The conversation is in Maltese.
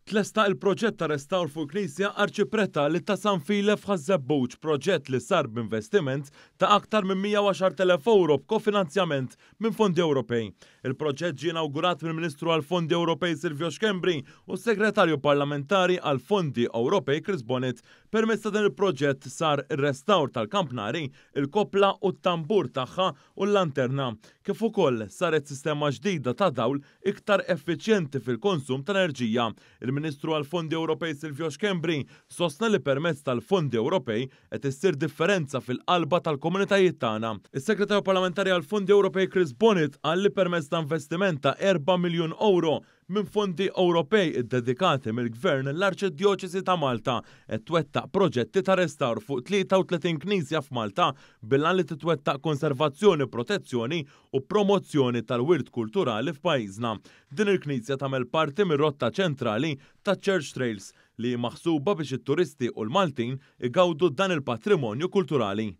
Tlesta il-proġett ta' restawr fuq Knisja Arċipretali ta' San File f'Ħaż-Żebbuġ, proġett li sar b'investiment ta' aktar minn 110,000 euro b'kofinanzjament minn fondi Ewropej. Il-proġett ġie inawgurat mill-Ministru għall-Fondi Ewropej Silvio Schembri u s-Segretarju Parlamentari għall-Fondi Ewropej Chris Bonett. Permezz ta' dan il-proġett sar ir-restawr tal-kampnari, il-koppla u t-tambur tagħha u l-lanterna, kif ukoll saret sistema ġdida ta' dawl iktar effiċjenti fil-konsum tal-enerġija. Il-Ministru għall-Fondi Ewropej Silvio Schembri sostna li permezz tal-fondi Ewropej qed issir differenza fil-qalba tal-komunitajiet tagħna. Is-Segretarju Parlamentari għall-Fondi Ewropej Chris Bonett qal li permezz ta' investiment ta' 4 miljun euro minn fondi Ewropej iddedikati mill-Gvern, l-Arċidjoċesi ta' Malta qed twettaq proġetti ta' restawr fuq 33 knisja f'Malta bil-għan li titwettaq konservazzjoni, protezzjoni u promozzjoni tal-wirt kulturali f'pajjiżna. Din il-knisja tagħmel parti mir-rotta ċentrali ta' Church Trails li hi maħsuba biex it-turisti u l-Maltin igawdu dan il-patrimonju kulturali.